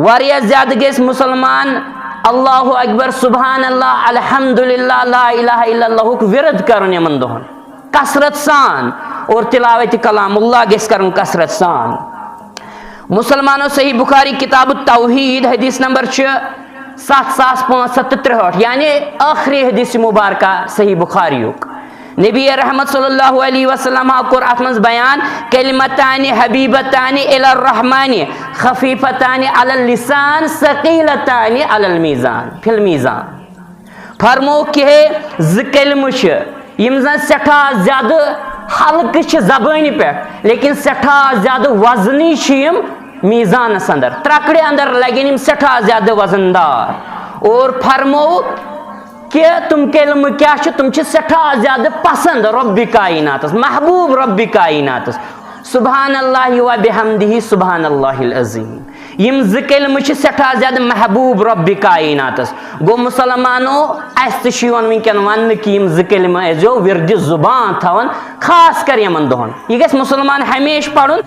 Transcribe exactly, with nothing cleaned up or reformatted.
واریاہ زیادٕ گژھِ مُسلمان اللہ اکبر، سبحان اللہ، الحمدللہ، لا الہ الا اللہ ہُک ورد کرُن یِمن دۄہن کثرت سان، اور تلاوت کلام اللہ گژھِ کرُن کثرت سان۔ مُسلمانو، صحیح بخاری کتاب التوحید، حدیث نمبر چھُ ستھ ساس پانٛژھ ہتھ تہٕ ترٛہٲٹھ، یعنی ٲخری حدیث مبارکہ صحیح بخاریُک۔ نبی رحمت صلی اللہ علیہ وسلم کوٚر اتھ منٛز بیان، کلمتان حبیبتان الی الرحمن خفیفتان علی اللسان ثقیلتان علی المیزان، فی المیزان۔ فرمووُکھ کہِ ہے، زٕ کلمہٕ چھِ، یِم زن سٮ۪ٹھاہ زیادٕ ہلکہٕ چھِ زبٲنہِ پٮ۪ٹھ، لیکن سٮ۪ٹھاہ زیادٕ وزنی چھِ یِم میزانس اندر، ترکڑِ اندر لگن یِم سٮ۪ٹھاہ زیادٕ وزن دار۔ اور فرمووُکھ کہِ تِم کلمہٕ کیٛاہ چھِ؟ تِم چھِ سٮ۪ٹھاہ زیادٕ پسند رۄبِ کائناتس، محبوب رۄبِ کائناتس۔ سبحان اللہ و بحمدہ، سبحان اللہ العظیم۔ یِم زٕ کلمہٕ چھِ سٮ۪ٹھاہ زیادٕ محبوب رۄبِ کائناتس۔ گوٚو مُسلمانو، اسہِ تہِ چھُ یِوان وٕنکٮ۪ن وننہٕ کہِ یِم زٕ کلمہٕ ٲسۍزیو ورد زبان تھاوان، خاص کر یِمن دۄہن۔ یہِ گژھِ مُسلمان ہمیشہِ پرُن۔